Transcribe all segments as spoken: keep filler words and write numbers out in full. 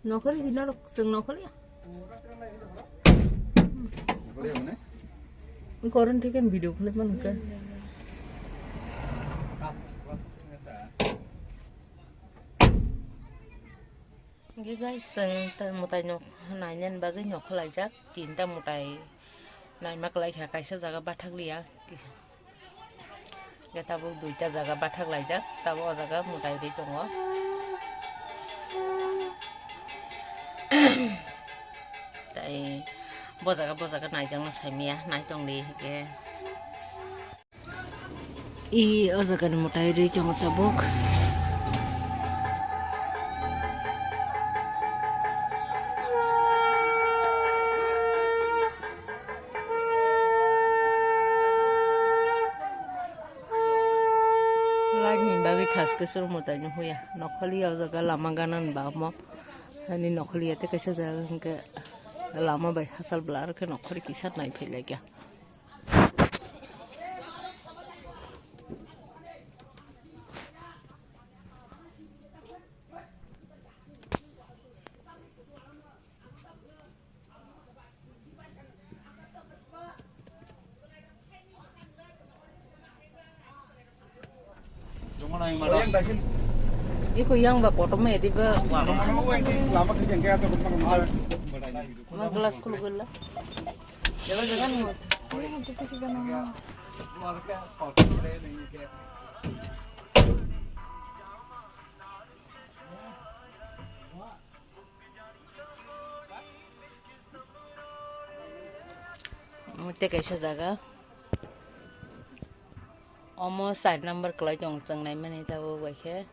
Nokhorwi di norok, chwng nokhorwi ya. Koron thik khe video khlai mano khe. Hingke guys, chwng ta mwtai nok nainani bagwi nok khwlaijak, tinta mwtai naima kwlai kha, kaisa jaga bathak liya, hingke tabuk duita jaga bathak laijak, tabuk o jaga mwtai rwi tongo. Tai bo jaga, bo jaga naijakno saimanya, nai tongdi hingke. I o jaga ni mwtai rwi tongo tabuk. Light ni bagwi thaske suru mwtai nw huya. Nokholi o jaga lama gana ni bagwi mo. Ani nokholi ya tei kaisa jaga hwnkhe lama bai hachal bwla arokhe nokholi kisa nai phai laikha. Iko yang ba kotor me di ba. Mang glass kulu gula. Jaga jaga ni. Tei kaisa jaga omo side number kwlai tongo, chwng naimani tabuk bai khe.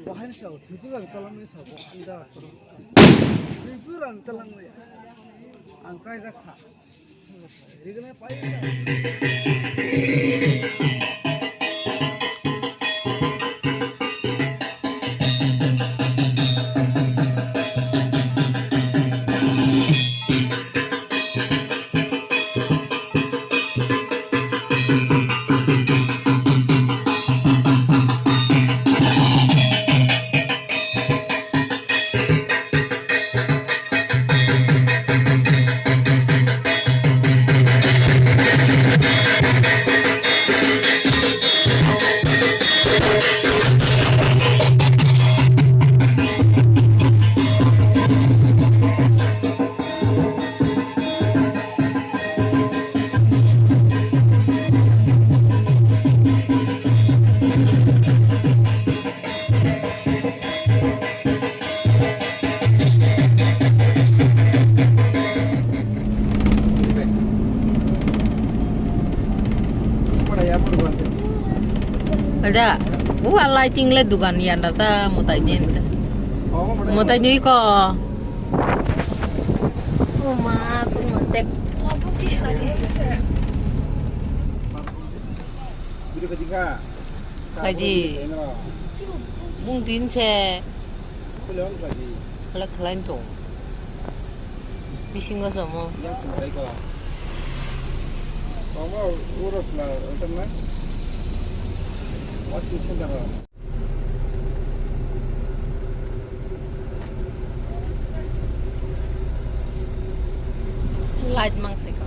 Bahai ni sao, Tripura ni talang ni sao, Tripura ni talang ni ang kai rakha. Ada, buah lighting le dugan ya, nda ta mutai ni ente. Mutai ni ko. Uma, kun mutek. Kaji. Bung din se. Khlak khlain tong. Bisingo somo. Light mang se ko.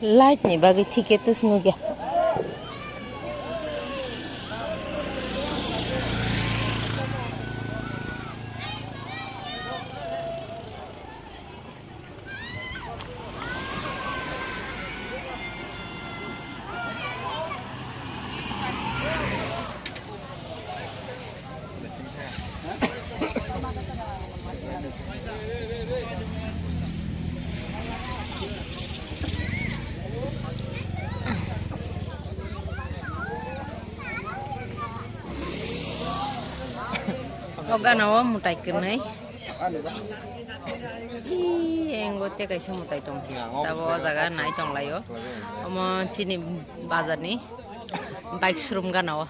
Light ni bagwi ticket nugya. O gana o mwtai kwnwi. Ih, engo tei kaisa mwtai tong. Tabo o jaga nai tong laio. Omo chini bazar ni bike showroom gana o.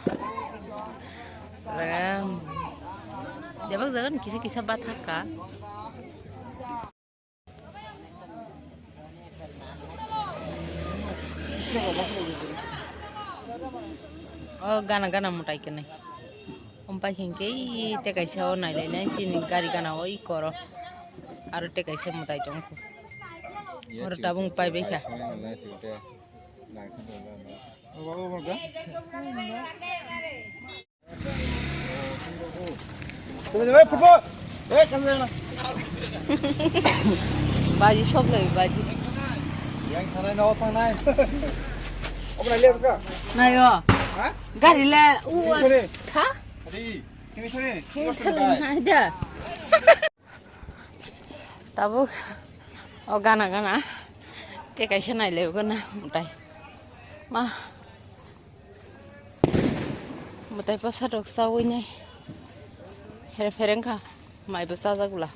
Jaga, jabak jaga ni kisa kisa bathak ka. O gana gana mwtai kwnwi. Ompai hinkhe tei kaisa o nailainai chini gari gana o i koro. Aro tei kaisa mwtai tongkhu. Oro tabuk paibaikha. Baji sok lai baji. Yang thanai na o thangnai. Omo na le bwska. Nayo. Ha? Gari le u. Tini thani. Tha? Tini thani. Tini thani. Tabuk o gana gana tei kaisa nailaigo na mwtai ma mwtai bwsa rok chawi nai here phereng kha mai bo chajak bwla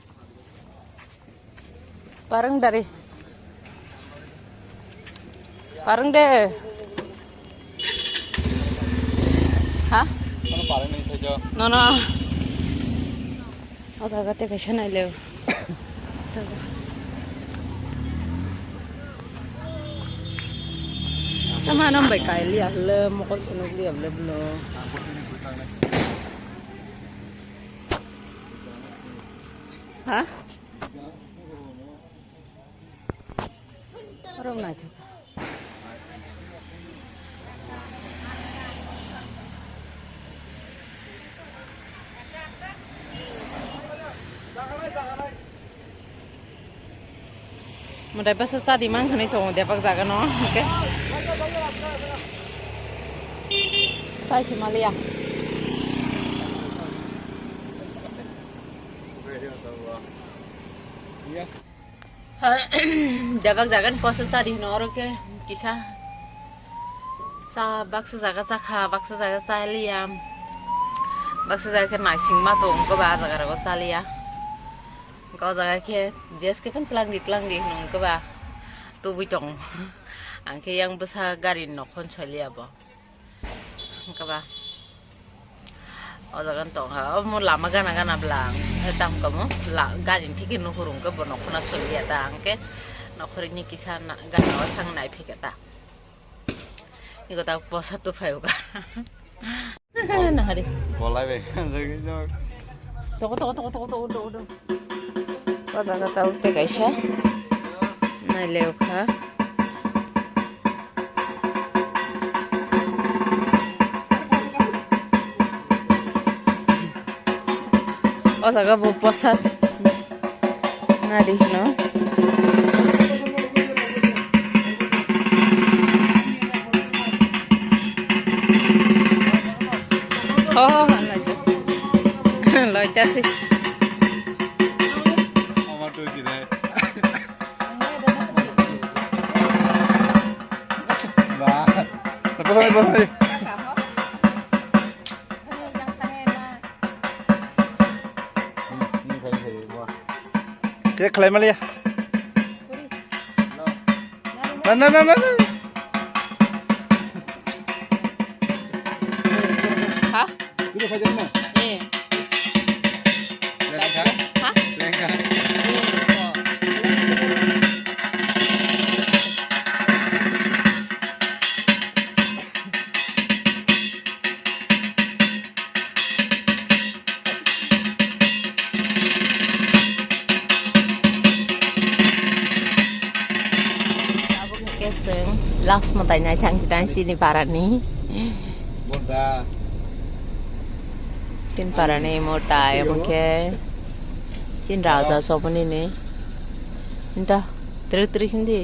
parwng dari. Parwng de. Ha? Ano parwng ni saijo. Nono. O jaga tei kaisa naileo. Tama nang bai kaili ahle mokol sunuk li able blo. Ha? Oro naithok. Mwtai bwsa chadi man khwnwi tongo debak jaga no, hwnkhe. Sai se maliya. Debak jaga ni poso chadi hino oro khe kisa sa baksa jaga chakha, baksa jaga chaliya, baksa jaga khe naising ma tongo ba ah jaga rogo chaliya. Hwnkhe o jaga khe jeske phano twlangdi twlangdi hino hwnkhe ba tubui tongo. Ang khe yang bwsa gari ni nokhon soiliya bo. Hwnkhe ba o jaga tong ha, omo lama gana gana bwla ang tamo kamo gari ni theke nuhur hwnkhe bo nokhorna soli ya ta, ang khe nokhorni kisa gana o thang nai phikha ta. Ego ta posa tu phai uka. Nahari. Bolai bai. Toko toko toko toko toko toko. O jaga tabuk tei kaisa naileo kha. O jaga bo bwsa nadi hino. Oh, loitasi. Ba. Bwsai, bwsai. Khe khlai maliya. Na, na, na, na, na. Ha? Bini khaijak na? Eh. Lengkha? Ha? Lengkha. Eh, oh. Abo hwnkhe chwng last mwtai naithang jai chini parani. Chini parani mwtai omo khe chini raja choboni ni. Nta twrwk twrwk hindi.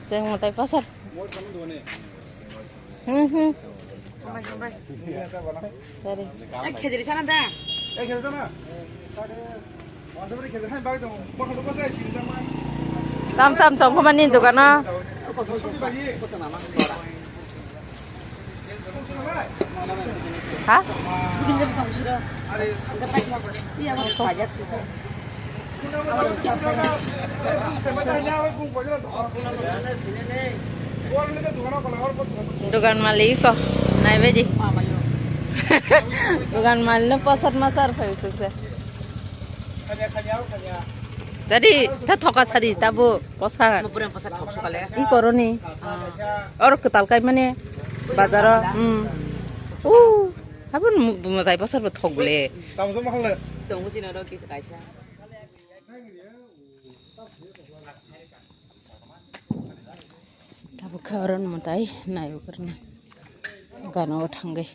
Chwng mwtai pasar. Hmm, hmm. Sorry. Khejri sana da. Khejri sana. Khejri hai bai dong. Bakal bakal sini sama. Tam tam tong kho mani dogano. Ha? Dogan malik ko nai beji. Dogan malik no pasat masar phai sukse. Jadi ta thoka sadi tabo posa. Mo pura posa thok sukale. I koroni. Or ketal kai mane bazaro. Hmm. Uh. Habun mutai pasar bo thok bole. Tamo sama hal. Tong sino do kis kaisa. Tabuk khe oro mwtai naiwi kwrwngna gana o thangwi.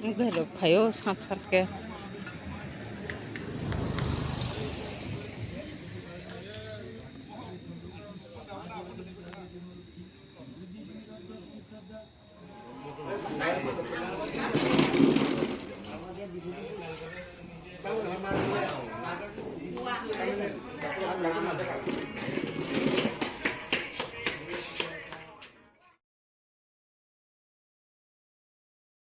Wngkhe rok phaio sat sat khe.